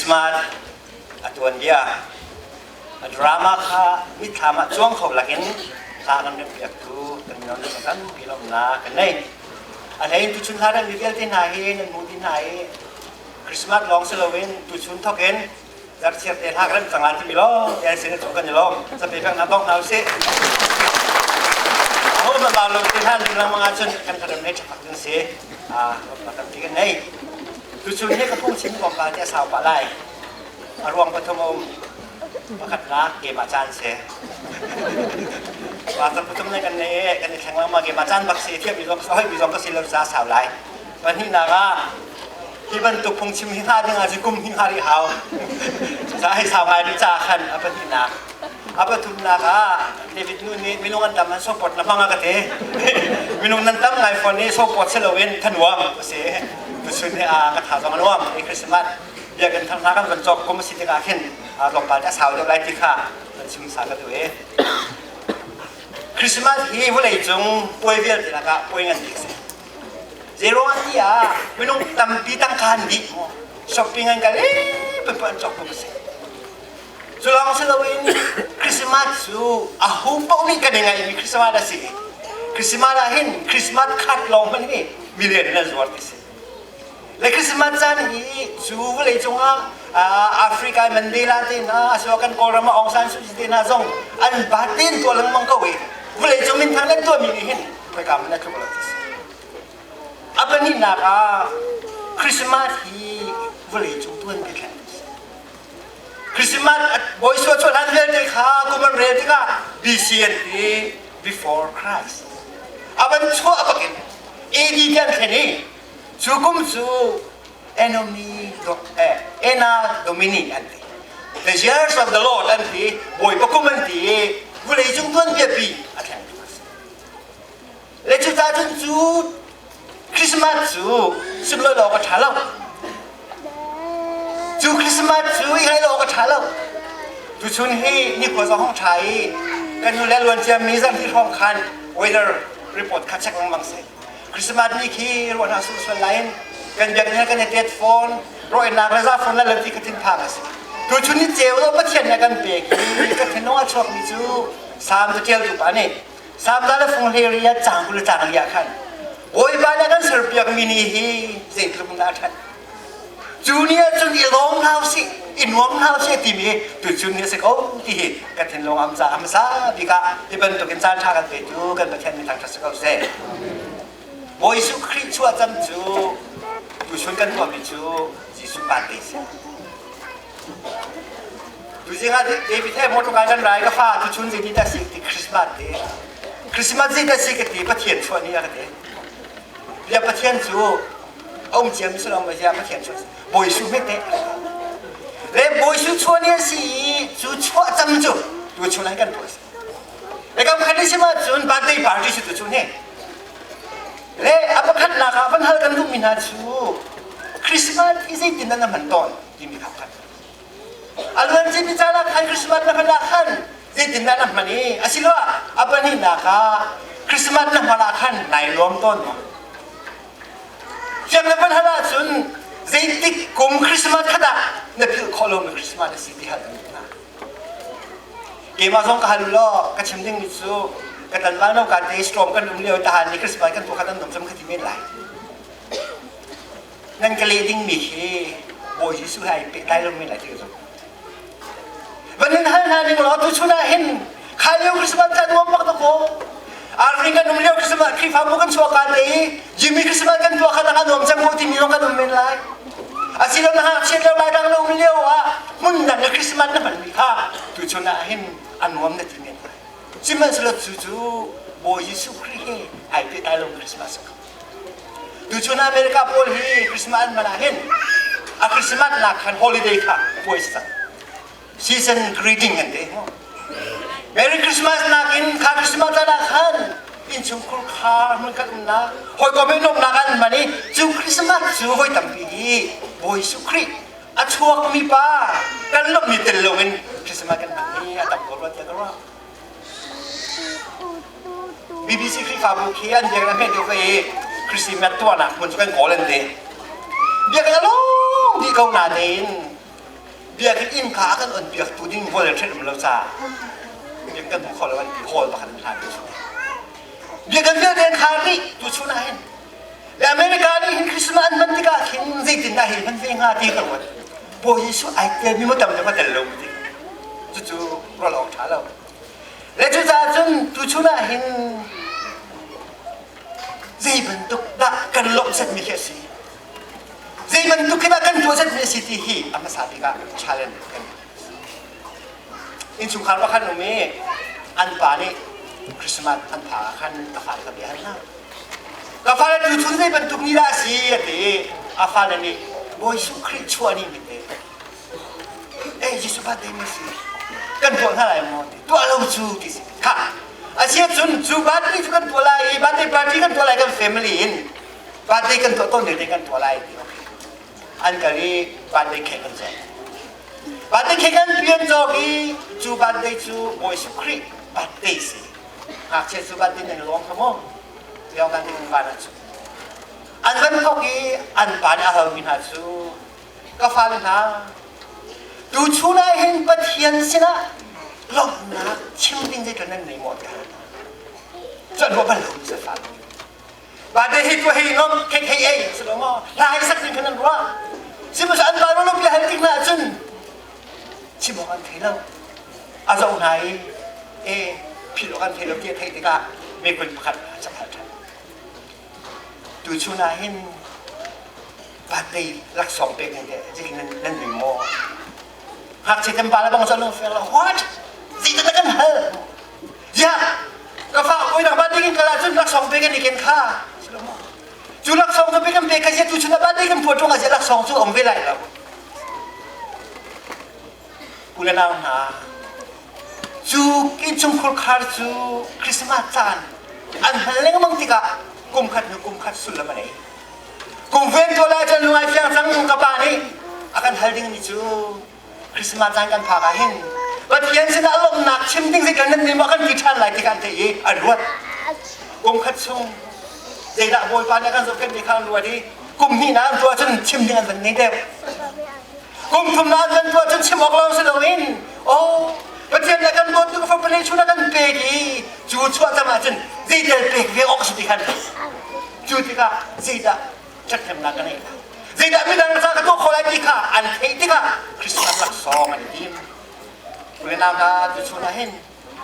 Christmas a tuanbia a drama kha mitthlam ah cuang kho lakin hla kan remhpiaktu kan mino le tampi lawmhnak kan nei. A hlei in tuchun hla remmi vialte hna hi nan hmu dih hna i Christmas lawng si loin tuchun thawk in zarhchiar te hla kan remh cang lai timi lawng te an sin cu kan i lawm. Zapi pek hna bawk hna usih. Aho hmanh bau lo te hlan ding lengmang ahcun kan hla rem he ṭha ding si. Lawmhnak tampi kan nei. Tuchun hi ka phungchim tlawmpal te a sau pah lai. A ruang pathum a um. Pakhatnak keimah caan si. Pastor pathum ne kan nei kan i thleng lengmang keimah caan bak si thiammi zong hoi zong ka si lo ca sau lai. Pahnihnak ah hi bantuk phungchim hi hnga ding ah cun kum hnih hnga rih hau. Cucaah hei sau ngai rih caah khan a pahnihnak. A pathumnak ah David nu nih minung an tam an sopot na hmang a ka ti. Minung nan tam ngai fawn i sopot si loin thanuam a si. Tuchun hi a ka tha zong a nuam. Hi Christmas biakinn thar hna kan van cawk kum a si tikah khin tlawmpal te a sau deuh lai ti kha van chim sa ka duh i. Christmas hi vawlei cung puai vialte lakah puai ngan bik a si. Zeiruang ah ti ah minung tampi tangka an dih shopping an kal i phunphun an cawk kum a si. Cu lawng si loin Christmas cu a hu paoh nih kan i ngaihmi Christmas a si. Christmas ah hin Christmas card lawng hmanh hi million in an zuar ti si. Le Christmas caan hi cu vawlei cungah Africa Mandela te hna asiloah kan Kawlram ah Aung San Suu Kyi te hna zong an birthday tuah lengmang ko i vawlei cung minthang an tuahmi nih hin khoika hmanh a tluk lo ti si. A pahnihnak ah Christmas hi vawlei cung tuanbia thleng a si. Christmas Bawi Jesuh chuah hlan vialte kha kum an rel tikah BC an ti before Christ. A van chuah bakin AD ti an thlen i cu kum cu Anomi Anna Domini an ti. The years of the Lord an ti, Bawipa kum an ti i vawlei cung tuanbia pi a thleng tu a si. Le cucaah cun cu Christmas cu sunlawi awk a ṭha lo. Cu Christmas cu i ngaih awk a ṭha lo. Tuchun hi nikhua zong hong ṭha i kan nu le luan ciami zarhli hrawng khan weather report kha check lengmang si. Christmas ni khi ruah hna suh sual lai in kan biakinn he kan i tet fawn, rawhnak le zaphon le lanti ka thinphang a si. Tuchun ni ceu lo Pathian nih a kan pek i ka thinlung a chuakmi cu Salm caṭialtu pa nih Samla le funghlei ah cang 20 le cang li ah khan Bawipa nih a kan serpiakmi ni hi zeitluk in dah a ṭhat. Cu ni ah cun i lawm hna usih, i nuam hna usih timi tuchun ni a si ko ti hi ka thinlung am ca hmasa bik ah hi bantukin caan ṭha kan petu kan Pathian min thangṭhat si ko seh. Bawi Jesuh Khrih chuahcam cu tuchun kan tuahmi cu Jesuh birthday si. Tuzing ah David he motor kai kan rai ka fa tuchun zei ti dah si ti Christmas te Christmas zei dah si ka ti Pathian chuah ni a ka ti bia Pathian cu a um cia mi si lo ma zia Pathian chuah Bawi Su hmet te le Bawi Su chuah ni a si i cu chuah cam cu tuchun an kan tuah si le kam khat ni si ma cun birthday party si tuchun he le a pakhatnak ah van hal kan duhmi hna cu Christmas hi zeitin nan hman tawn timi kha khan a luan cimi caan ah khan Christmas na hman ah khan zeitindah na hman i asiloah a pahnihnak ah Christmas na hman ah khan nai nuam tawn maw fiang le van hal ahcun zeitik kum Christmas khat ah na philh khawh lomi Christmas a si ti hal kan hna keimah zong ka hal law ka chim dingmi cu ka tlangval no ka te storm kan um lio tahan ni Christmas kan tuah khat an nom cam kha ti men lai Nan ka leh dingmi hi Bawi Jesuh he ai pehtlai lomi lai ti ka zumh. Van in hal hna ning law tuchun ah hin kha lio Christmas caan nuam bak dakaw. Arfi kan um lio Christmas Khrihfabu kan chuah ka te i Jimmy Christmas kan tuah kha tang a nuam cem ko timi zong kan um men lai. Asilo na ngakchiat lio lai dang lo um lio ah hmun dang na Christmas na hmanmi kha tuchun ah hin a nuam na ti men lai. Sihmanhsehlaw cu cu Bawi Jesuh Khrih he ai pehtlai lomi Christmas a si. Tuchun America pawl hi Christmas an hman ah hin a Christmas nak khan holiday kha puai si cang. Season greeting an ti. Merry Christmas nakin kha Christmas caan ah khan innchungkhur kha hmunkhat umnak hawikom he nuamhnak an hman i cu Christmas cu voi tampi hi Bawi Jesuh Khrih a chuakmi pa kan lawmhmi tel loin Christmas kan hman hi a tam ko rua tiah ka ruah. BBC Khrihfabu khi an biakinn a hme deuh ve i Christmas tuahnak hmun cu kan kawl an ti. Biakinn a lawng dih ko natein Biakinn inn kha a kan on piaktu ding volunteer um lo caah biakinn kan hmu kho lo an ti hall pakhat an hlan tu Biakinn vialte an khar dih tu chun ah hin. Le America nih hin Christmas an hman tikah khin zeitindah hi hman ve hnga ti ka ruat. Bawi Jesuh ai tel mi maw tam deuh a tel lo ti. Cucu ruah awk ṭha lo. Le cucaah cun tuchun ah hin zei bantuk dah kan lawmh setmi khi a si. Zei bantuk khi dah kan tuah setmi a si ti hi a hmasa bik ah challenge kan Innchungkhar pakhat um i an pa nih Christmas an pha ah khan a fale ka bia hal hna. Ka fale tuchun zei bantuk ni dah a si a ti i a fale nih Bawi Jesuh Khrih chuah ni mit te. Eh Jesuh birthday ni si. Kan tuah hna lai maw ti. Tuah lo cu ti si. Kha a si ahcun cu birthday cu kan tuah lai i birthday party kan tuah lai kan family in birthday kan tuah tawn te kan tuah lai ti. An kal i birthday cake kan cawk. Birthday cake an pian cawk i cu birthday cu Bawi Jesuh Khrih birthday si. Ngakchia cu birthday nan lawm kha maw? Lawng kan ding van ah cu. An van thawk i an pa nih a halmi hna cu ka fale hna tu chun ah hin Pathian sinah lawmhnak chim ding zeitluk nan nei maw tiah hal hna. Cu an ruah bal lo mi fale. Birthday hi tuah hei ngam cake hei ei si lo maw? Hla hei sak ding khan an ruah. Sihmanhsehlaw an Bible bia hal tik hna ahcun chim awk an thei lo. A zoh hna i e philh awk an thei lo ti a theih tikah mekun pakhat a chap hal ṭhan. Tuchun ah hin birthday laksawng pek ning teh zeitin nan nan nui maw? Ngakchia kan pa le bang cu an lung fiang lo. What? Zeitin na kan hal? Ziah ka fa hawinak birthday kan kal ahcun laksawng pe kan i ken kha. Cu laksawng cu pe kan pe kha ziah tu chun ah birthday kan phuah ṭung ah ziah laksawng cu a um ve lai lo. U le nau hna, cu innchungkhur khar cu Christmas caan an hman lengmang tikah kum khat hnu kum khat sullam a nei. Kum ven tuah lai cun lungai fiang cang ka pa nih a kan hal dingmi cu Christmas caan kan phak ah hin Pathian sinah lawmhnak chim ding zeikan nan nih maw kan ti ṭhan lai ti kha an theih i an ruat. Kum khat chung zeidah Bawipa nih a kan zohkhenh ti kha an ruat i kum hnihnak an tuah cun chim ding an van nei deuh. Kum thumnak an van tuah cun chim awk lawng si loin oh Pathian nih a kan dawt tuk fapa le chun a kan pek i cu chuah cam ahcun zeitel pek ve awk si ti khan cu tikah zeidah ṭhathnemnak ka neih lai zeidah midang ca ka tuah khawh lai ti kha an theih tikah Christmas laksawng an i tim u le nau hna tuchun ah hin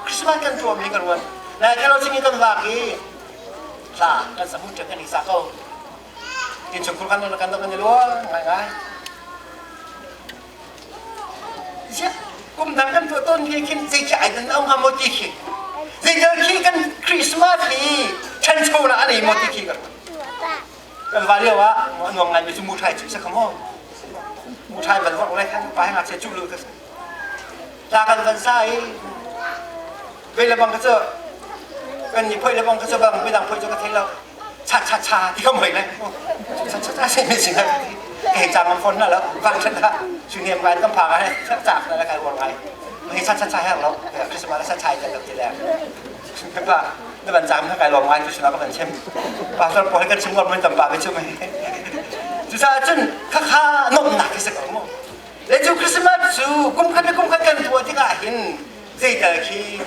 Christmas kan tuahmi ka ruat nai kelo cing kan vak i hla kan samu ṭek kan i sa ko innchungkhur kan kan kan i luang ngai ngai Ziah kum dang kan tuah tawn khi khin zei khi ai dan ong hnga maw ti khi zeitel khi kan Christmas hi ṭhancho lah a nei maw ti khi kan kan va lio ah nuam ngai mi cu muṭhai cu sa kha maw muṭhai van vorh lai khan pa ngakchia cu lu ka hla kan van sa i vei le bang ka cu kan ni phoi le bang ka cu bang midang phoi cu ka thei lo cha cha cha ti ka mui le cha cha cha se mi sin ke chang am phone na lo vang than ha su niam ngai kan pha ngai cha cha na kai war ngai mai cha cha cha her lo Christmas la cha cha lo ti le pa na van cham na kai lom ngai tu sina ka van chim pastor pawl kan chim ngor mun tam pa ve chu mai cu sa cun kha kha nom nak ki se ko mo le cu Christmas cu kum khat le kum khat kan tuah tikah hin zeital khi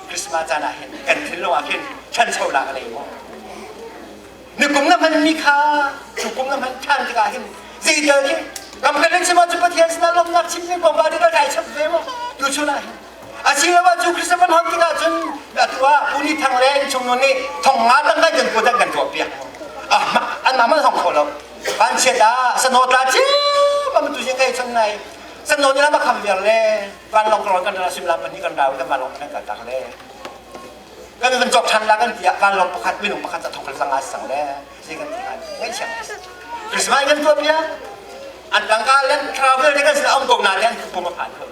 Christmas caan ah hin kan thinlung ah khin ṭhanchonak a nei maw? Ni kum na hmanmi kha cu kum na hman ṭhan tikah hin zeital khi kam kan in chim ahcun Pathian sinah lawmhnak chim ding kong ba ding kai chap ve maw? Tuchun ah hin asiloah cu Christmas hon tikah cun atu ah Puni Thang le innchung nu nih thong nga tangka kan kuat kan tuah piak ah an mah hong kho lo vanchiat ah sano tla ciam tu sin kai chun nai sano ni la kham viar le vanlawng ka kan ra simlam pahnih kan rau kan vanlawng kan kal tak le kan van cawk than la kan ti ah vanlawng pakhat minung pakhat ca thong kan sanga sang le si kan ti kan ngaihchiam Christmas kan tuah pia an tangka le travel le kan sin om ko na le an pum a phan ko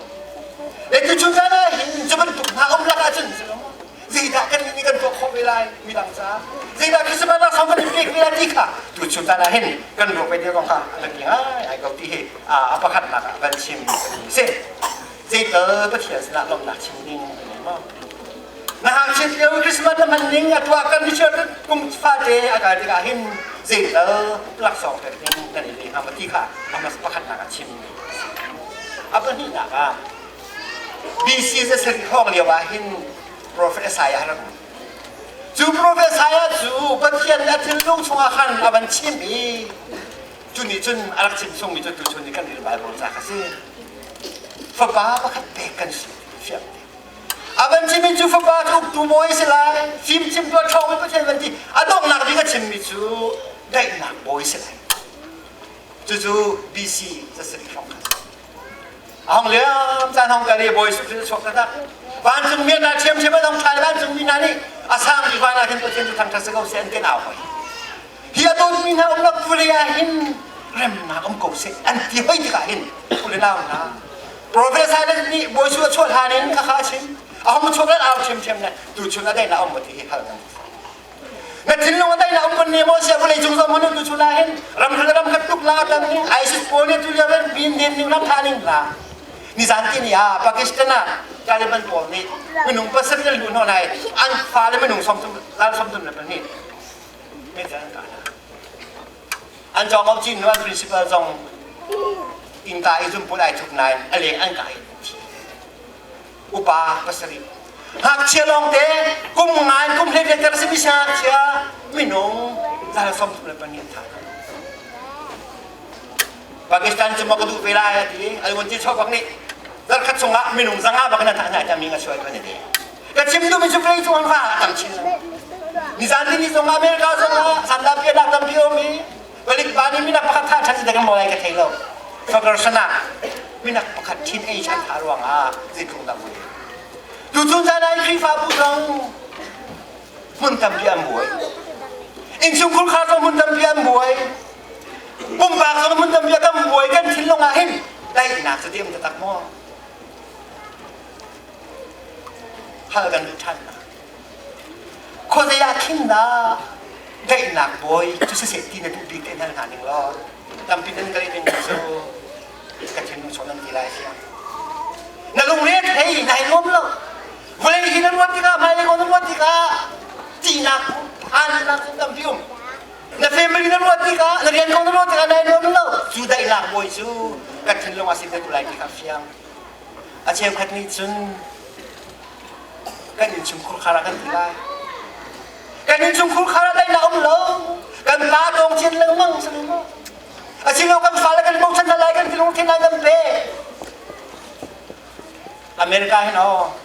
le tu chun zan ah hin cu bantuk hna om lak ahcun zeidah kan nih kan tuah khawh ve lai midang ca zeidah Christmas ah song kan in pek ve lai ti kha tu chun zan ah hin kan ruak ve dir kong kha a biapi ngai ai ko ti hi a pakhatnak ah van chim si zeital Pathian sinah lawmhnak chim ding kan nei maw na hangchiat lio Christmas na hman ning a tuah kan ni kum fate a kai tikah hin zeital laksawng pek ding kan i ve hnga ma ti kha a pakhatnak ah chim. A pahnihnak ah BC zasarih hrawng lio ah hin Prophet Isaiah rak um. Cu Prophet Isaiah cu Pathian nih a thinlung chungah khan a van chim i cu nih cun a rak chim chungmi cu tuchun i kan rel Bible ca kha si. Fapa pakhat pek kan si fiang te. A van chimmi cu fapa cu uktu bawi si lai, fimchim tuah ṭhawngmi Pathian van ti. A donghnak bik a chimmi cu daihnak bawi si lai. Cucu BC zasarih hrawng kha a hong liam caan hong kal i bawi Jesuh Khrist a chuak taktak. Vancung mi hna ṭhiamṭhiam an hong ṭhai vancung mi hna nih a sang bik van ah khin Pathian cu thangṭhat si ko seh an kan au hoi. Hi a dawtmi hna umnak vawlei ah hin remnak um ko seh an ti hoi tikah hin u le nau hna Prophet Isaiah nih Bawi Jesuh a chuah hlan in khakha a chim. A hong chuak le au ṭhiamṭhiam le tuchun a daihnak um ti hi hal kan Na thinlung a daihnak um kun ne maw sia vawlei cung zong mun tu chun ah hin ram khat ram khat tuk la tam ning ISIS pawl nih tu lio in bin din ning ram tha ning la nizan ti ni ah Pakistan ah Taliban pawl nih minung pasarih an luh hnawh lai an fale minung 30 lal 32 me an ka an cawng au cin nu an principal zong innka i zunput ai thuk nain a leng an ka i upa pasarih ngakchia lawngte kum ngan kum hlei hlei ter simi ngakchia minung zal 34 an thah Pakistan cu ma ka duh ve lai a ti an vun ti chawk nih zarkhat chungah minung zanga bak na thah hna ta mi nga suai tuan ti ka chim duhmi cu vawlei cung fa a tam chin nizan ni zong America zong ah sanda pianak tampi um i palik pa nih minak pakhat tha ṭhan si kan maw lai ka thei lo Ferguson ah minak pakhat teenage an thah ruangah zeitluk dah buai tuchun caan ah Khrihfabu zong hmun tampi an buai innchungkhur khar zong hmun tampi an buai pumpak zong hmun tampi kan buai kan thinlung ah hin daihnak cu ti um taktak maw hal kan duh ṭhan hna. Khuazei ah khin dah daihnak bawi cu siseh ti na duh bik te hal hna ning law tampi nan ka ding cu ka thinlung chung nan ti lai fiang. Na lungre thei nai nuam lo. Vawlei hi na ruat tikah hmailei kong na ruat tikah ṭihnak phannak cu tampi um. Na family na ruat tikah na rian kong na ruat tikah nai nuam lo. Cu daihnak bawi cu ka thinlung ah sin na duh lai ti kha fiang. A cheukhat nih cun kan innchungkhur khar ah kan ti lai. Kan innchungkhur khar ah daihnak um lo. Kan pa tawng chin lengmang si maw? Asilo kan fale kan bochan hna lai kan ti lungthin lai kan pe. America hin oh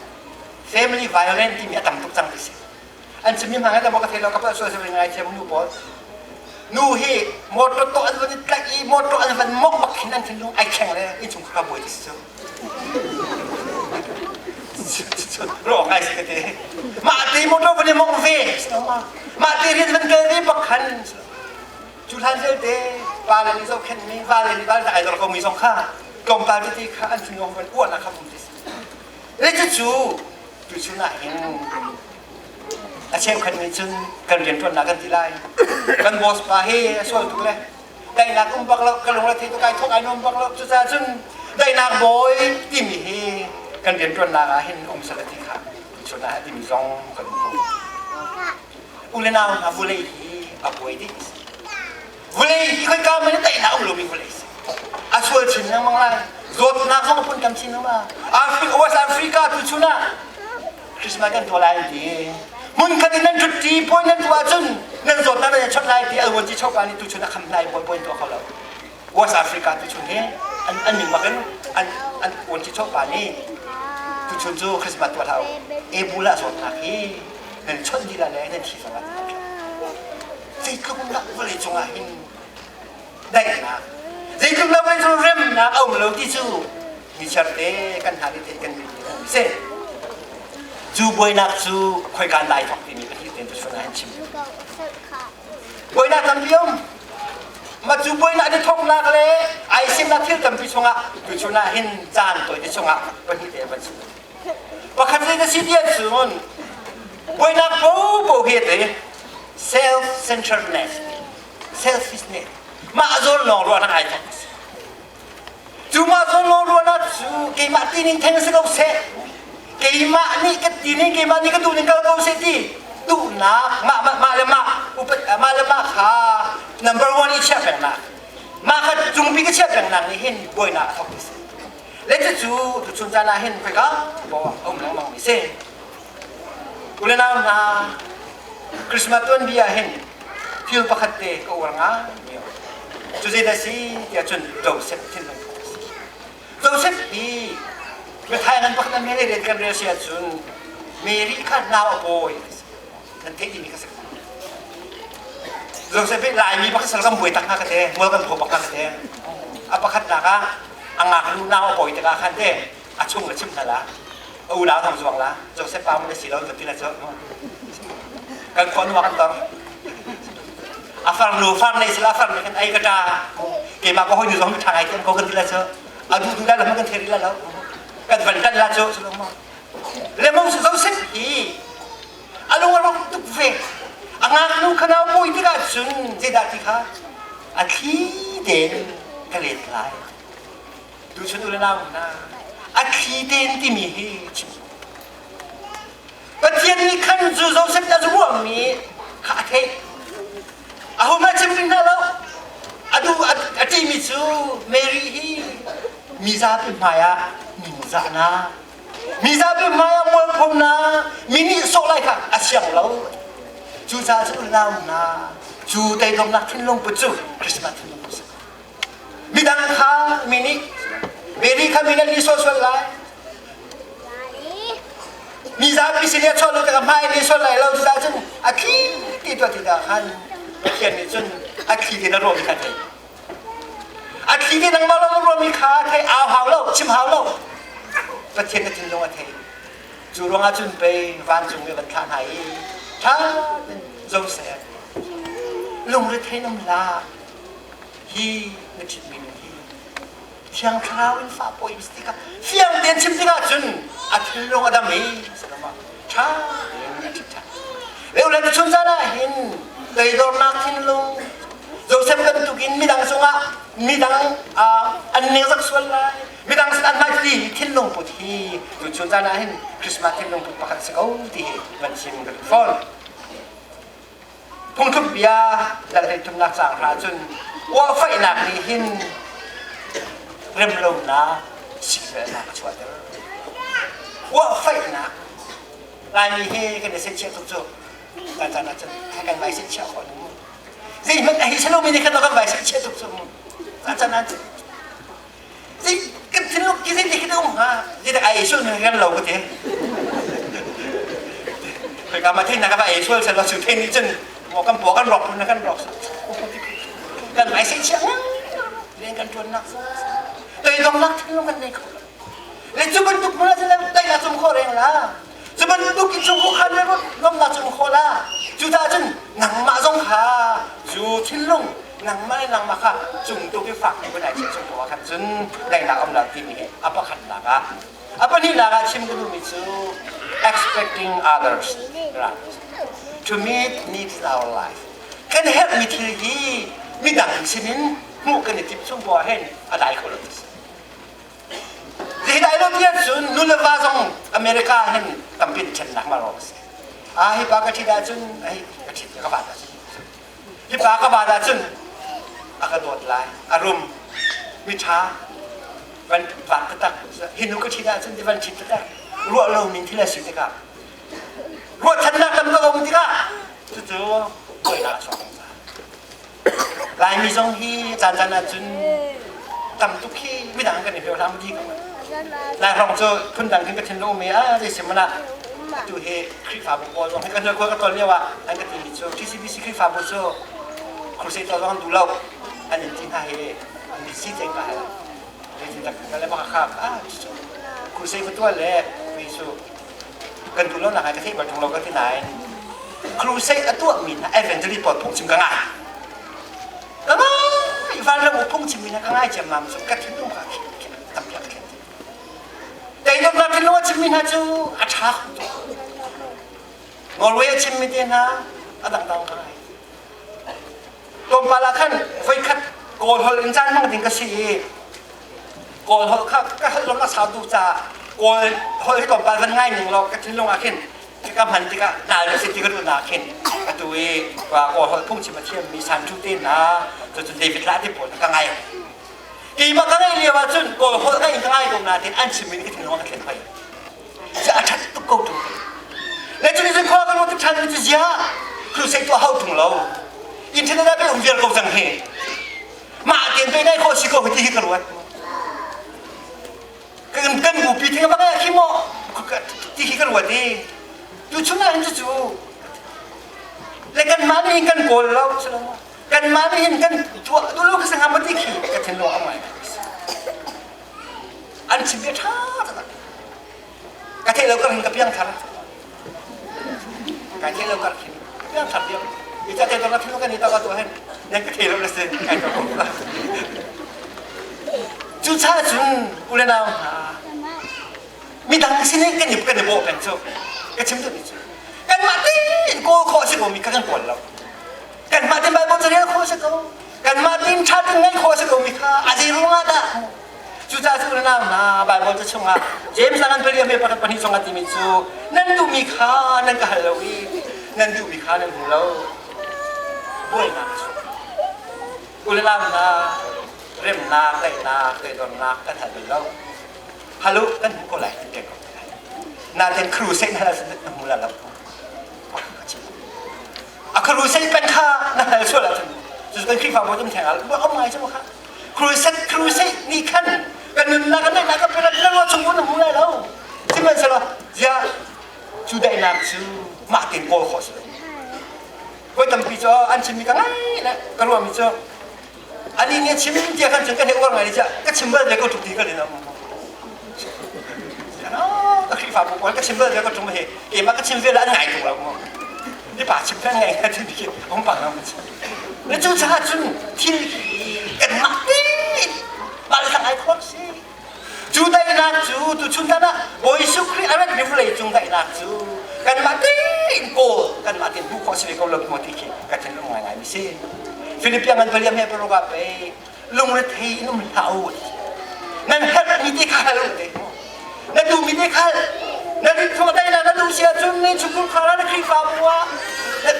family violence timi a tam tuk cang ti si. An chimmi hna he ka thei lo ka palh sual si ngai thiam nu pawl. Nu hi motor to an van i tlaih i motor an van mok bak khin an thinlung ai thleng le innchungkhar ka buai ti si cu. Ro ngai si ka ti. Mah ti motor van i mong ve. Mah ti rian van kal ve bak khan. Cu hlan vialte pa le nih zohkhenhmi va le nih val ai dor ko mi zong kha tlawmpal tete kha an thinlung van uahnak kha um ti si. Le cucu tuchun ah hin a cheukhat nih cun kan rianṭuannak kan ti lai kan boss pa hi a sual tuk le daihnak um bak lo ka lung le thei tuk ai thawk ai nuam bak lo cucaah cun daihnak bawi timi hi kan rianṭuannak ah hin um sal ti kha tuchun ah timi zong kan um ko u le nau hna vulei hi a buai dih vulei hi khoika man daihnak um lomi vulei si a sual chin lengmang lai zawtnak zong a phun tam chin lengmang Africa West Africa tu chun ah Christmas kan tuah lai ti hmun khat in nan ṭhut ṭi puai nan tuah ahcun nan zawtnak nan i chawnh lai ti alwan ci choka nih tuchun a kham hna i puai puai tuah kho lo West Africa tuchun hi an an min bak in an an uan ci choka nih tuchun cu Christmas tuah hlah u Ebola zawtnak hi nan chawnh dih lai le nan thi zong ah zeitluk dah vawlei cungah hin daihnak zeitluk dah vawlei cung remnak a um lo ti cu nichiar te kan hna nih kan si cu buainak cu khoikan lai thok timi pahnih ten tu an chim buainak tampi um ma cu buainak ni thoknak le ai simnak thil tampi chungah tu chun ah hin caan toi te chungah pahnih te van chim pakhat le na si tiah cun buainak po po hi te self centeredness selfishness mah zawn lawng ruahnak ai thok Cu mah zawn lawng ruahnak cu keimah tining theng si ko seh. Keimah nih ka tining keimah nih ka duh ning kal ko seh ti duhnak mah mah mah le mah upat mah le mah kha number one i chiah pengnak mah kha cungpi ka chiah pengnak nih hin buainak a thawk ti si. Le cucu tuchun caan ah hin khoika poah a um lengmang mi si. U le nau hna, Christmas tuanbia ah hin thil pakhat te ka uar ngai mi a um. Cu zeidah si tiah cun Joseph thinlung put a si. Joseph hi biathai ngan pakhat an mele rian kan rel si ahcun Mary kha nau a pawi ti si. Nan theih dimi kha si. Joseph hi Laimi pakhat sal kan buai tak hna ka te, mual kan pho bak hna ka te. A pakhatnak ah a ngaknu nau a pawi tikah khan te a chung a chim hna la. A unau thong zuang la. Joseph pa mun a si lo kan ti la cu. Kan khua nu kan tor. A farnu far nei sila far nei kan ei ka ta. Keimah ka hoi nu zong tha ngai tiam ko kan ti la cu. A du du la lo kan theri la lo. Kan van tan la cu. Le mo Joseph hi a lung a rawk tuk ve. A ngaknu kha nau pawi tikah cun zeidah ti kha a thli tein ka let lai. Tuchun u le nau hna, a thli tein timi hi chim. Pathian nih khan cu Joseph nih a ruahmi kha a theih. Aho hmanh chim ding hna lo. A duh a ṭihmi cu Mary hi mi zapi hmaiah ningzahnak, mi zapi hmaiah mualphonak, mi nih sawh lai kha a siang lo. Cucaah cu unau hna, cu teidawmnak thinlung put cu Christmas thinlung put a si. Midang kha mi nih Mary kha mi nan nih sual lai. Mi zapi sin i a chuah lo tikah hmai nih sual lai lo cucaah cun a thli ti tuah ti tikah khan Pathian nih cun a thli te na ruahmi kha thei. A thli te nangmah lo na ruahmi kha thei au hau lo chim hau lo. Pathian na thinlung a thei. Cu ruangah cun pei vancung mi van thlah hna i ṭha tein Joseph lungrethei nam hlah hi na ṭhitmi nu hi Thiang Thlarau in fa pawi si tikah fiang tein chim tikah cun a thinlung a dam i salama ṭha tein a ṭhit ṭhan. Leulen chun zan ah hin toidornak thinlung Joseph bantukin midang cungah midang an nengzak sual lai midang sin an hmai ti thinlung put hi tuchun zan ah hin Christmas thinlung put pakhat si ko ti hi van chim ka duh fawn. Phungthluk bia dal thumnak caang hna cun uahfaihnak nih hin remlonak sikvelnak a chuahter. Uahfaihnak Laimi hi kan i sechiah tuk cu kan caan ah cun kan vai sechiah khawh mu. Zeihmanh a hi salomi nih khan kan vai sechiah tuk cu mu. Kan caan ah cun zei kan thinlung ki zei ti khi um hnga zei dah ai sual kan lo ka ti. Khoi ka ma thein na ka va ei sual sel lo su thein nih cun mo kan po kan rok na kan rok kan vai sechiah rian kan tuan nak toidong nak thinlung kan nei kho le cu bantuk hmun ah cun tei cung khawh reng la cu bantuk in chung khan le lawmnak cung khawh la cucaah cun nangmah zong kha cu thinlung nangmah le nangmah kha cung tuk i fak nih ai chiah chung ko ah khan cun daihnak um lo timi hi a pakhatnak ah a pahnihnak ah chim ka duhmi cu expecting others to meet needs in our life kan herhmi thil hi midang sinin hmuh kan i timh chung ko ah hin a dai kho lo ti si Zeidah lo tiah cun nu le va zong America hin tampi in ṭhennak ma rawng a si. Ah hi pa ka ṭhit ahcun hi ka ṭhit ka vat ahcun hi pa ka vat ahcun a ka dawt lai a rum miṭha van vat taktak hi nu ka ṭhit ahcun ti van ṭhit taktak ruah lo ning thil a si tikah ruahchannak tam ka um tikah cucu buainak a chuak zungzal. Laimi zong hi caan caan ahcun tam tuk hi midang kan i hlio hlah di ko. Lai hrawng cu phundang khin ka thinlung um i ah zei sim mana atu hi Khrihfabu pawl zong hi kan hnuai ka tawl lio ah an ka timi cu TCBC Khrihfabu cu crusade tuah zong an duh lo an in ti hna hi an si ceng ka hal zeitindah ka le maka kha ah crusade ka tuah le mi cu kan duh lo nak ka theih bal ṭung lo ka ti nain crusade a tuahmi hna evangelist pawl phungchim ka ngai ka ngai vanram u phungchimmi hna ka ngai ciammam cu ka thinlung ka tampi ka thlen teinak thinlung a chimmi hna cu a ṭha tuk Norway a chimmi te hna a dangdang ka ngai tlawmpal ah khan voikhat kawl holh in caan hmang ding ka si i kawl holh kha ka holh lawng a sau tuk caah kawl holh hi tlawmpal van ngai ning law ka thinlung ah khin ka hman tikah nal na si ti ka duhnak khin atu i kawl holh phungchim a thiammi San Chu te hna cun David La te pawl ka ngai. Keimah ka ngeih lio ahcun Kawl holh ka in ka ngai ko nain an chimmi nih ka thinlung a ka thlen hoi. Cu a ṭhat tuk ko ṭung. Le cu nih cun khua kan ruat ṭhan cu zia crusade tuah hau ṭung lo. Internet ah pei um viar ko cang hi. Mah tein pei ngai khawh si ko hi ti hi ka ruat. Kan kan bupi thing bak khi maw ti hi ka ruat i tu chung ah hin cu le kanmah nih hin kan kawl lo kanmah nih hin kan tuah duh lo ka sangam ti khi ka thinlung a ngai an chim bia ṭha taktak ka theih lo kar hin ka piang thar ka theih lo kar hin ka piang thar diam i ca te ka thinlung kan i ta ka tuah hin nan ka thei lo na si kai ka ko cu cha cun u le nau hna midang sin in kan i kan i bawh peng cu ka chim duhmi cu kanmah tein kawl khawh si ko mi kha kan kawl lo kanmah tein Bible carel khawh si ko kanmah tein ṭha tein ngaih khawh si ko mi kha a zei ruangah dah cucaah cu unau hna Bible ca chungah James an pali ame pakhat pahnih chungah timi cu nan duhmi kha nan ka hal lo i nan duhmi kha nan hmu lo buainak a chuak unau hna remnak daihnak toidornak kan hal bal lo halo kan hmu ko lai ti pek ko lai nain crusade na na hmu la lo a crusade pen kha na hal sual ahcun cu kan Khrihfabu tum theng al om ngai cu kha crusade crusade ni khan kan nunnak kan daihnak kan perat na chung na hmu lai lo sihmanhsehlaw zia cu daihnak cu mah tein kawl khawh si lo voi tampi cu an chimmi ka ngai le ka ruahmi cu ani nih chim tiah kan cun kan hei uar ngai ka chim bal ve ko tuk ti ka lin ka Khrihfabu pawl ka chim bal ve ko tung he keimah ka chim ve la an ngai tuk lo mu ni pa chim kan ngai ti ti ong pang lo na cu caah cun thil kan mah tein mah le ai khor si cu daihnak cu tu chun tan ah Bawi Jesuh Khrih a rat mi vawlei cung daihnak cu kanmah tein kawl kanmah tein hmuh khawh si ve ko lo maw ti khi ka thinlung ngaingai mi si. Philippian ngan paliam he paruk ah pei lungrethei in um hlah u nan herhmi te kha hal u te na duhmi te kha na rin thong daihnak na duh si ahcun na chungkhar khar ah na Khrihfabu ah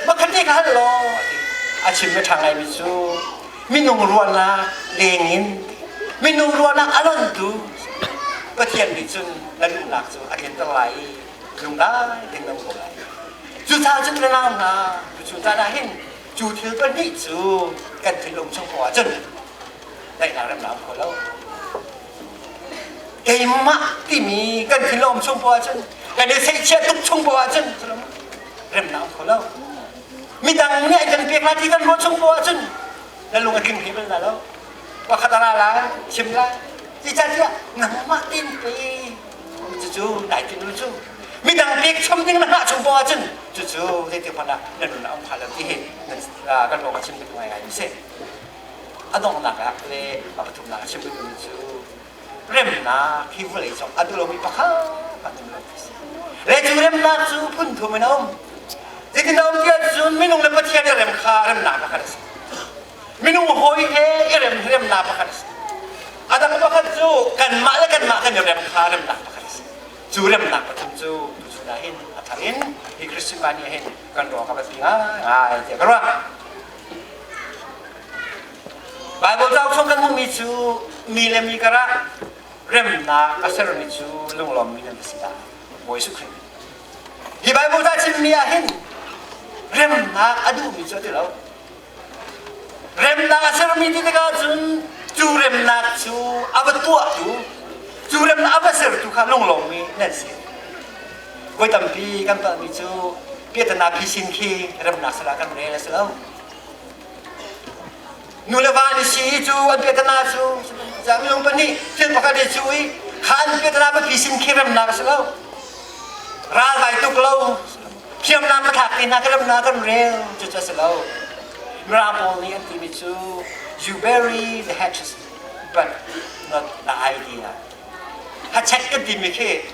pakhat te kha hal law a chim na ṭha ngaimi cu minung ruahnak lengin minung ruahnak a lontu Pathian nih cun na duhnak cu a tlinter lai i lungdai tein na um ko lai. Cucaah cun na nau hna, cu caan ah hin cu thil pahnih cu kan thinlung chung ko ahcun daihnak remnak um kho lo. Keimah timi kan thinlung um chung ko ahcun kan i seihchiah tuk chung ko ahcun remnak um kho lo. Midang nih an kan pek lai ti kan ruah chung poah ahcun na lung a tling hlei bal hna lo. Pakhat a ra lai, chim lai. Zeicahtiah nangmah tein pe cucu nai tinh lu cu. Midang pek chom ding na hngah chung poah ahcun cucu zeitik hmanh ah na nun a um hnga lo ti hi kan ruang a chim duh ngaingai mi si. A donghnak ah le a pathumnak a chim duhmi cu remnak hi vawlei cung a duh lomi pakhat hmanh um lo ti si. Le cu remnak cu phun thum in a um. Zeitin a um ti ahcun minung le Pathian i rem kha remnak pakhat a si. Minung hawi he i rem remnak pakhat a si. A dang pakhat cu kanmah le kanmah kan i rem kha remnak pakhat a si. Cu remnak pathum cu tuchun ah hin a thar in hi Christmas ni hin kan ruang ka biapi ngai tiah ka ruah. Bible cauk chung kan hmuhmi cu mi le mi karah remnak a sermi cu lunglawmmi nan si dah Bawi Jesuh Khrih. Hi Bible ca chimmi ah hin remnak a duhmi cu a ti lo. Remnak a sermi ti tikah cun cu remnak cu a va tuahtu, cu remnak a va sertu kha lunglawmmi nan si. Voi tampi kan palhmi cu piahtana phisin khi remnak sal ah kan rel a si lo. Nu le va an i si i cu an piahtana cu minung pahnih thil pakhat i cu i kha an piahtana va phisin khi remnak a si lo. Ral vai tuk lo, hriamnam va thlak te hna khi remnak kan rel cu cu a si lo. Mirang pawl nih an timi cu you bury the hatches but not the idea. Hachek kan timi khi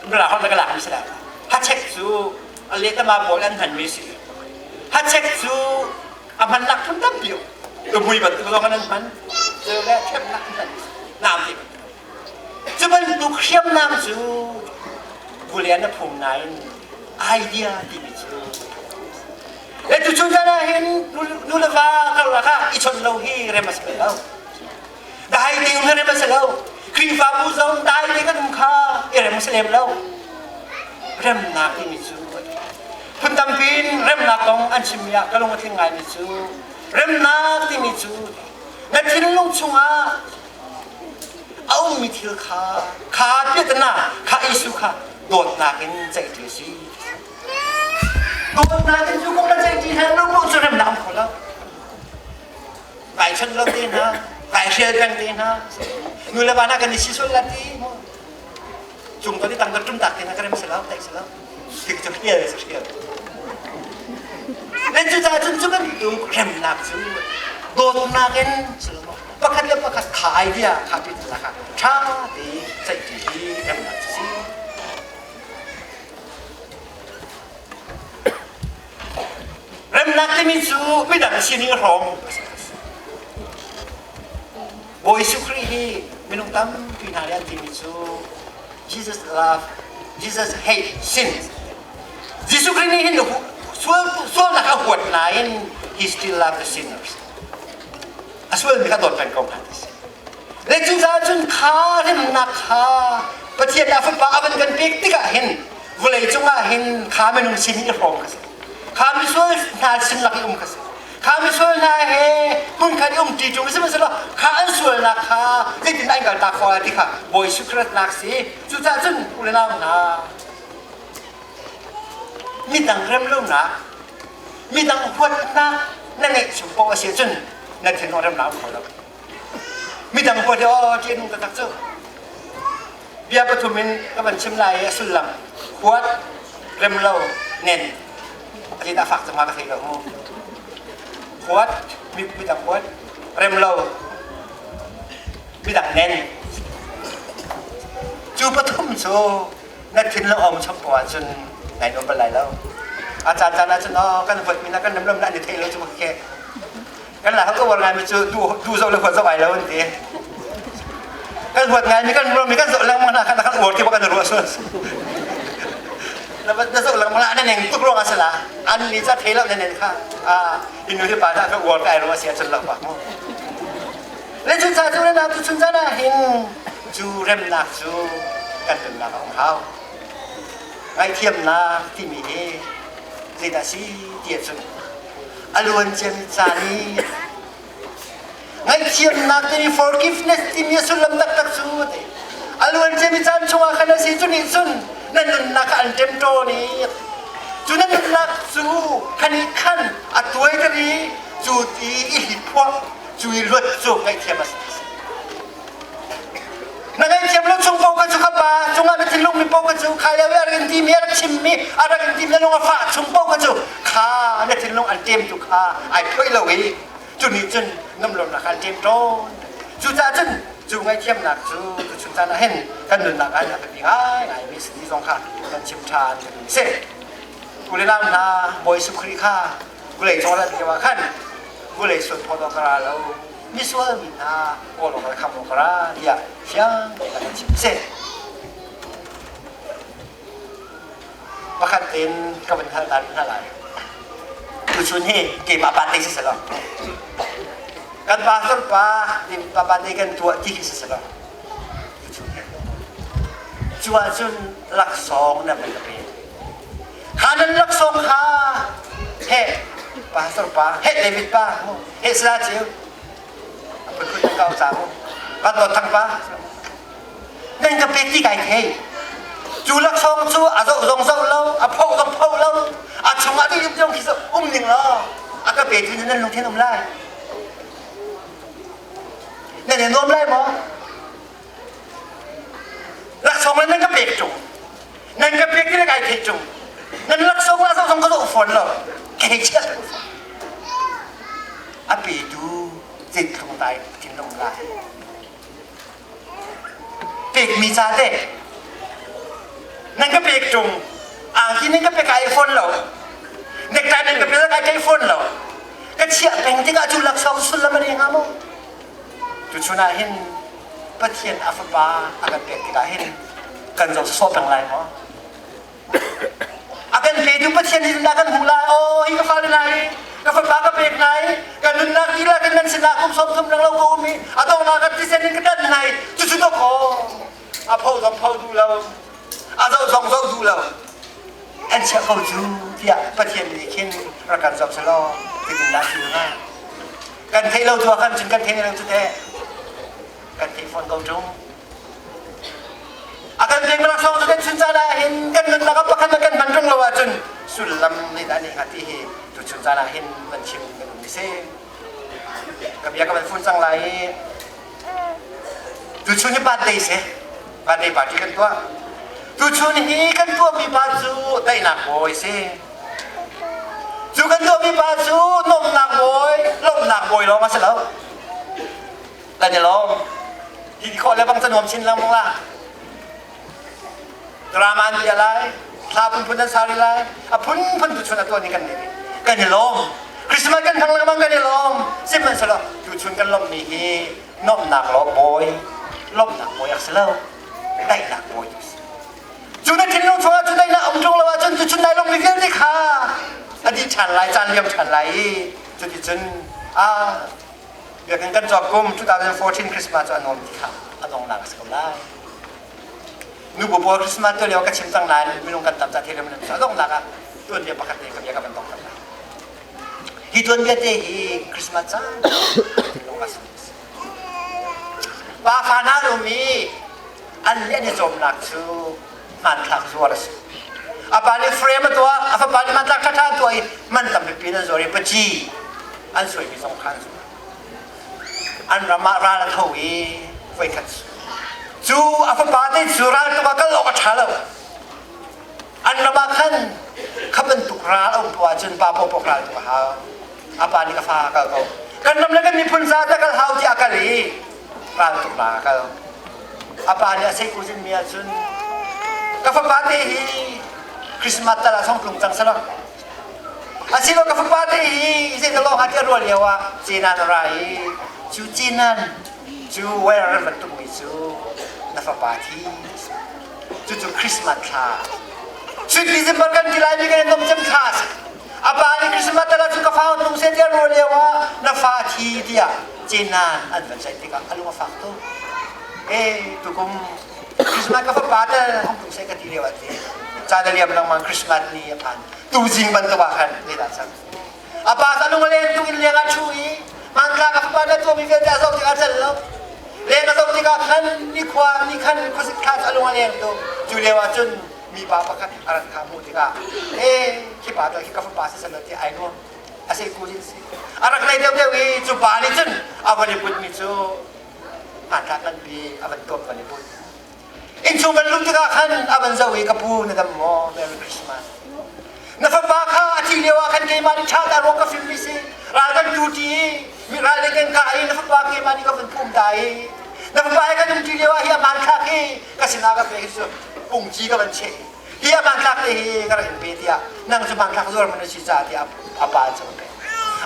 Mirang holh na ka lakmi si lai. Hachek cu a lehtama pawl an hmanmi si. Hachek cu a hmannak phun tampi um. Tumui bantuk zong an hman. Cu le ṭhemnak an hman. Nam ti bantuk. Cu bantuk hriamnam cu vulian a phung nain idea timi cu le tuchun caan ah hin nu le va karlak ah i chawnh lo hi rem a si bal lo. Dai. te um hi rem a si lo. Khrihfabu zong dai te kan um kha i rem a si lem lo. Remnak timi cu phun tampi in remnak kong an chimmi ah ka lung a tling ngaimi cu remnak timi cu na thinlung chungah a ummi thil kha kha piahtana kha issue kha dawtnak in ceihṭi a si. Dawtnak in cu kong na ceihṭi hlan lo cu remnak um kho lo. Kai chawnh lo te hna, kai hrial peng te hna, nu le va hna kan i si sual la ti cung kan i tang kan ṭum tak te hna ka rem si lo, taih si lo. Tik cu hrial si hrial. Le cucaah cun cu bantuk remnak cu dawtnak in si lo maw pakhat le pakhat kha idea kha pi lakah ṭha te ceihṭi hi remnak cu si. Remnak timi cu midang sin i hrawm a si. Bawi Jesuh Khrih hi minung tampi hna nih an timi cu Jesus love, Jesus hate sin. Jesuh Khrih nih hin sual sualnak a huat nain he still love the sinners. A sualmi kha dawt peng ko hna ti si. Le cucaah cun kha remnak kha Pathian a fapa a van kan pek tikah hin vawlei cungah hin kha minung sin i hrawm kha si. Kha misual hna sin lak i um kha si. Kha misual hna he hmunkhat i um ṭi ṭung sihmanhsehlaw kha an sualnak kha zeitin an kaltak khawh lai ti kha Bawi Jesuh nak si. Cucaah cun u le nau hna midang rem lonak midang huatnak na ngeih chung paoh a si ahcun na thinlung remnak um kho lo. Midang huat hi aw ṭih a nung taktak cu. Bia pathum in ka van chim lai i a sullam huat, rem lo, nen. A zeidah fak cang ma ka thei lo mu. Huat, midang huat, rem lo, midang nen. Cu pathum cu na thinlung a um chom ko ahcun nai nuam bal lai lo. A caan caan ahcun aw kan huatmi na kan rem lo na an i thei lo cu khe. Kan la ka uar ngaimi cu du du zoh le huat zoh ai lo an ti. Kan huat ngaimi kan ruahmi kan zoh lengmang hna khan kan uar ti bak kan ruah sual. Na na zoh lengmang na neng tuk ruang a si la. An li ca thei lo na nen kha. Ah inu hi pa ta ka uar ka ai ruah si ahcun lo pa mu. Le cu ca cu na tu chun caan ah hin cu remnak cu kan nunnak a um hau. Ngaihthiamnak timi hi zeidah si ti ahcun a luan ciami caan i ngaihthiamnak timi forgiveness timi a sullam taktak cu ti a luan ciami caan chungah khan a si cu nih cun na nunnak an ṭemṭawn i cu na nunnak cu khan i khan a tuaiter i cu ti i hliphuah cu i luat cu ngaihthiam a si. Na ngaihthiam lo chung paoh kha cu ka pa cungah na thinlung mi paoh kha cu kha lio i a rak in timi a rak chimmi a rak in timi na lung a fah chung paoh kha cu kha na thinlung an ṭem tu kha ai phoih lo i cu nih cun nuamhlonak an ṭem tawn. Cucaah cun cu ngaihthiamnak cu tuchun caan ah hin kan nunnak ah a biapi ngaingai mi si ti zong kha kan chim ṭhan ka duh si. U le nau hna Bawi Jesuh Khrih kha vawlei cung rat lio ah khan vawlei sual phawt awk ka ra lo misual mi hna kawl awk le khamh awk ka ra tiah fiang tein a kan chim seh. Pakhat tein ka van hal ta rih hna lai. Tuchun hi keimah pa te si selaw. Kan pastor pa pa pa te kan tuah ti khi si selaw. Tuchun hi. Cu ahcun laksawng na van ka pe. Kha nan laksawng kha he pastor pa he David pa he sala ceu a phunphun kau ca mu van dawt thang pa nan ka pe ti kai thei cu laksawng cu a zoh zong zoh lo a pho zong pho lo a chungah ding ding khi um ning lo a ka pe tu nan lungthin um lai nan i nuam lai maw Laksawng le nan ka pek ṭung. Nan ka pek ti le kai theih ṭung. Nan laksawng la zong ka zoh fawn lo. Ka hei chiah ko fawn. A petu zeitlung dai thinlung lai. Pekmi ca te. Nan ka pek ṭung. Angki nan ka pek ai fawn lo. Necktie nan ka pek ai kai fawn lo. Ka chiah peng tikah cu laksawng sullam a nei hnga maw? Tuchun ah hin Pathian a fapa a kan pek tikah hin kan zoh sawsawh peng lai maw? A kan petu Pathian hi dah kan hmuh lai? Aw, hi ka fale hna hi ka fapa ka pek hna i ka nunnak dihlak in nan sinah kum 30 reng lo ka um i a donghnak ah thisen in ka tan hna i cucu dawkaw a pho zong pho duh lo a zoh zong zoh duh lo an chiah ko cu tiah Pathian nih khin rak kan zoh selaw zeitindah ti hnga kan theih lo tu ah khan cun kan theih lo cu teh kan theih fawn ko ṭung a kan pek laksawng cu kan chun caan ah hin kan nunnak ah pakhat kan hman ṭung lo ahcun sullam nih dah nih hnga ti hi tu chun caan ah hin van chim kan um si ka bia ka van fun cang lai i tuchun hi birthday si birthday party kan tuah tuchun hi kan tuahmi pa cu daihnak bawi si cu kan tuahmi pa cu nuamhnak bawi lawmhnak bawi lawng a si lo kan i lawm hi khawh le bang ca nuam chin lengmang la drama an bia lai thla phunphun an sari lai a phunphun tuchun a tuan ni kan nei kan i lawm Christmas kan hmang lengmang kan i lawm sihmanhsehlaw tuchun kan lawmhmi hi nuamhnak law bawi lawmhnak bawi a si lo daihnak bawi tu si cu na thinlung chungah cu daihnak um ṭung lo ahcun tuchun nai lawmhmi vialte kha a dih ṭhan lai caan liam ṭhan lai i cuticun a biakinn kan cawk kum 2014 Christmas cu a nuam ti kha a dongnak a si ko lai. Nu bu pawl Christmas tu lio ka chim cang nain minung kan tam ca thil nan a donghnak ah tuanbia pakhat te ka bia ka van dong cang lai. Hi tuanbia te hi Christmas caan lung a si. Pa fa hna um i an nih an i cawmnak cu hmanthlak zuar a si. A pa nih frame a tuah, a fapa nih hmanthlak ṭhaṭha a tuah i man tampipi an zuar i paci an suaimi zong kha an zuar. An ram ah ral a tho i voikhat cu a fapa te cu ral tuk ah kal awk a ṭha lo. An ram ah khan kha bantuk ral a um poah ahcun pa pawpawk ral tuk a hau. A pa nih ka fa kal ko. Kan ram le kan miphun caah ta kal hau tiah a kal i ral tuk la a kal. A pa nih a seihku mi ahcun ka fapa te hi Christmas tal ah song tlung cang selaw. Asilo ka fapa te hi zei ka lawng ah tiah rual lio ah Cenan a ra i cu Cenan cu where bantuk mi cu na fapa thi cucu Christmas thla Cun December kan ti lai mi kan nom cem thla a pa nih Christmas tal ah cu ka fa tlung seh tiah rual lio ah na fa thi tiah Cenan an van saih tikah a lung a fak tuk. Eh tukum Christmas ka fapa tal hong tlung seh ka ti lio ah ti caan a liam lengmang Christmas ni a phan tuzing bantuk ah khan zeidah cang a pa sa lung a len tuk in leng ah ṭhu i hmanthlak a fapa na tuahmi vialte a zoh tikah a cal lo leng a zoh tikah khan nikhua ni khan khuasik thla cu a lung a leng tuk cu lio ah cun mipa pakhat a rat kha hmuh tikah eh khi pa khi ka fapa si selaw ti ai nuam a sei ku si a rak lei deuh deuh i cu pa nih cun a van i putmi cu hmanthlak nganpi a van tuam van i put innchung van luh tikah khan a van zoh i ka pu na dam maw Merry Christmas na fapa kha a thi lio ah khan keimah nih ṭha ta ruang ka fimmi si ral kan tu ṭi i mi ral nih kan kah i na fapa keimah nih ka van phum ta i na fapa he kan um ṭi lio ah hi a hmanthlak hi ka sinah ka pek cu pungci ka van cheh hi a hmanthlak te hi ka rak in pe tiah nang cu hmanthlak zuar man na si caah tiah a pa cu a pek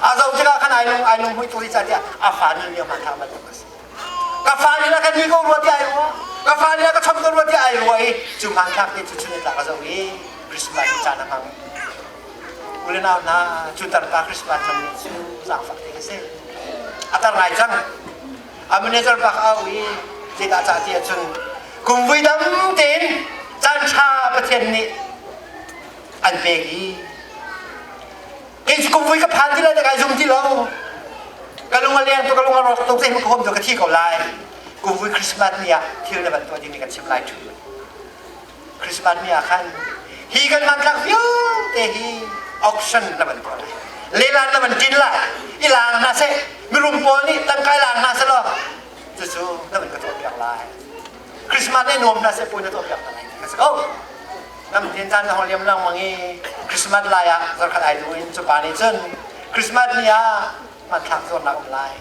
a zoh tikah khan ai lung ai lung hmui tuk tiah a fa nun lio hmanthlak bantuk a si ka fa nih ka ni ko rua tiah ai rua ka fa nih ka chom ko rua tiah ai rua i cu hmanthlak te cu chun tlak a zoh i Christmas ni caan a hmang ule nau hna cu tarpa Christmas hman ni cu zaangfak te ka si a tar ngai cang a manager pa ka au i zeidah ca ti ahcun kum vui dam tein caan ṭha Pathian nih an pek i kei cu kum vui ka phan ti lai kai zum ti lo ka lung a leng tuk ka lung a rawk tuk zei ka hom tu ka thi ko lai kum vui Christmas ni ah thil na van tuah ding mi kan chim lai ṭhu Christmas ni ah khan hi kan hmanthlak vialte hi auction na van tuah lai lelan na van ṭin lai i lang hna seh mirum pawl nih tangka i lang hna seh law cucu na van ka tuah piak lai Christmas ni nuam hna seh puai na tuah piak hna lai ti ka si ko nam tin caan na hong liam lengmang i Christmas lai ah zarkhat ai du in cu pa nih cun Christmas ni ah hmanthlak zuarnak um lai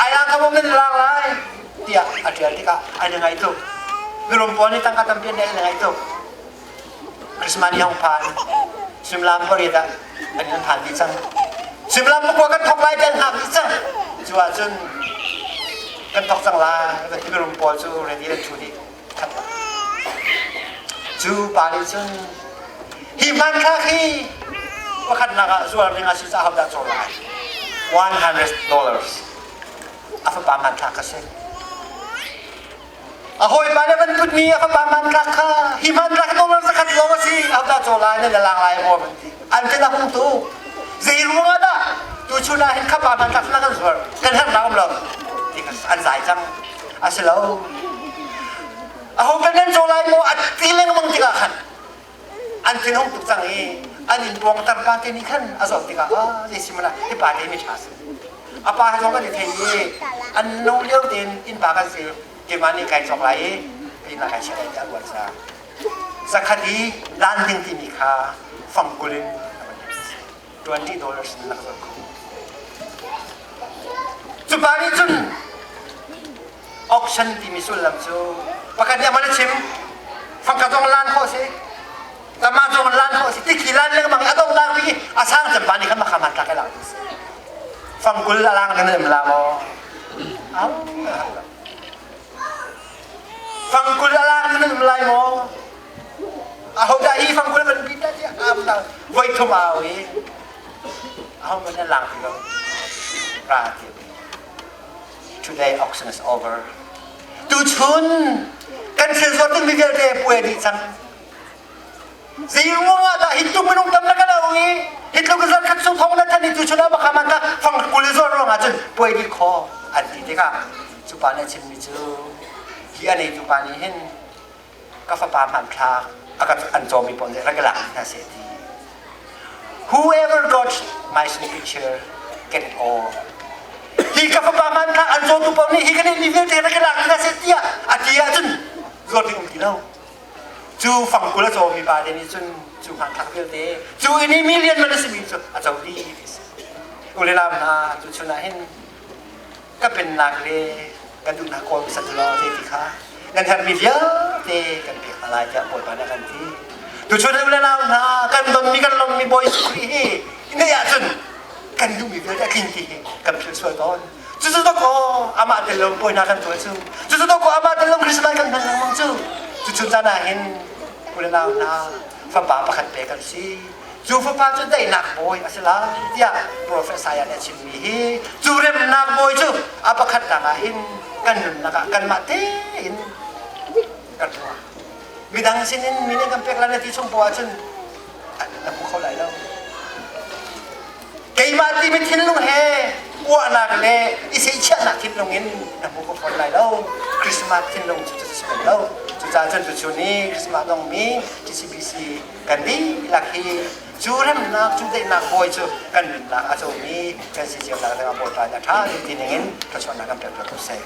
ai lang kha nan lang lai tiah a ṭial tikah an i ngaih tuk mirum pawl nih tangka tampi an nei an i ngaih tuk Christmas ni hong phan suimilam pariat ah an in phan dih cang suimilam pakua kan thok lai ti an hngak dih cang cu ahcun kan thok cang lai van ti mirum pawl cu ready an ṭhu dih khat cu pa nih cun hi hmanthlak hi pakhatnak ah zuar ding ah si caah hodah caw lai? $100 a fapa hmanthlak kha si. A hawipa nih van putmi a fapa hmanthlak kha hi hmanthlak dollar zakhat lawng a si ahodah caw lai nan lang lai maw an ti. An tin a hung tu. Zei ruang ah dah tuchun ah hin kha pa hmanthlak na kan zuar kan herhnak um lo ti kha an zai cang. A si lo. Aho kan nan caw lai maw a ti lengmang tikah khan an thin hung tuk cang i an inn pawng tarpa te nih khan a zoh tikah ah zei si mana hi pa te mi ṭha si a pa he zong kan i thei i an no lio tein inn pa kan si keimah nih kai cawk lai i ka inn ah kai chiah lai tiah ruat sa zakhat i lan ding timi kha fang kul in $20 in lak zoh kho cu pa nih cun auction timi sullam cu pakhat nih a chim fangka zong lan khawh si tama zong lan khawh si tikhi lan lengmang a dong lang bi a sang cem pa nih khan makha man tlak lang fangkul a lang nan la maw fangkul a lang nan lai maw aho dah hi fangkul van bi ta ti am ta voi thum au i aho man lang ti lo ra ti Today auction is over. Tuchun kan thil zuar dingmi vialte puai dih cang. Zei ruang ah dah hi tluk minung tam na kan au i hi tluk zan khat sung thong na than i tuchun ah makha man ka fang kul zuar ruang ah cun puai dih kho an ti tikah cu pa nih a chimmi cu hi a neitu pa nih hin ka fapa hmanthlak a ka an cawmi pawl nih rak i lak hna seh ti. Whoever got my picture get it all. Hi ka fapa hmanthlak an cawtu pawl nih hi ka nih mi vialte rak i lak hna seh tiah a ti ahcun zuar ding um ti lo. Cu fangkul a cawmi pa te nih cun cu hmanthlak vialte cu ini million man a simi cu a co dih ti si. Ule lam hna tu chun ah hin ka pennak le kan duhnak kawl hmasa tu law zei ti kha nan herhmi vialte kan pek hna lai tiah Bawipa nih a kan ti. Tuchun u le nau hna kan donmi kan lawmmi Bawi Jesuh Khrih hi nei ahcun kan duhmi vialte a tling ti hi kan philh sual tawn. Cucu dawkaw amah tel lo puai hna kan tuah cu. Cucu dawkaw amah tel lo Christmas kan hman lengmang cu. Cucu caan ah hin u le nau hna fapa pakhat pe kan si. Cu fapa cu daihnak bawi a si lai tiah profet Isaiah nih a chimmi hi cu remnak bawi cu a pakhatnak ah hin kan nunnak ah kanmah tein kan ruah. Midang sinin mi nih kan pek lai na ti chung poah ahcun na hmu kho lai lo. Keimah timi thinlung he uahnak le i seihchiahnak thinlung in na hmu kho fawn lai lo. Christmas thinlung cu cu si bal lo. Cucaah cun tuchun i Christmas dongmi TCBC kan dihlak hi cu remnak cu daihnak bawi cu kan nunnak a comi kan si cio nak dingah Bawipa nih a ṭha ti ning in thluachuahnak kan pek ko seh.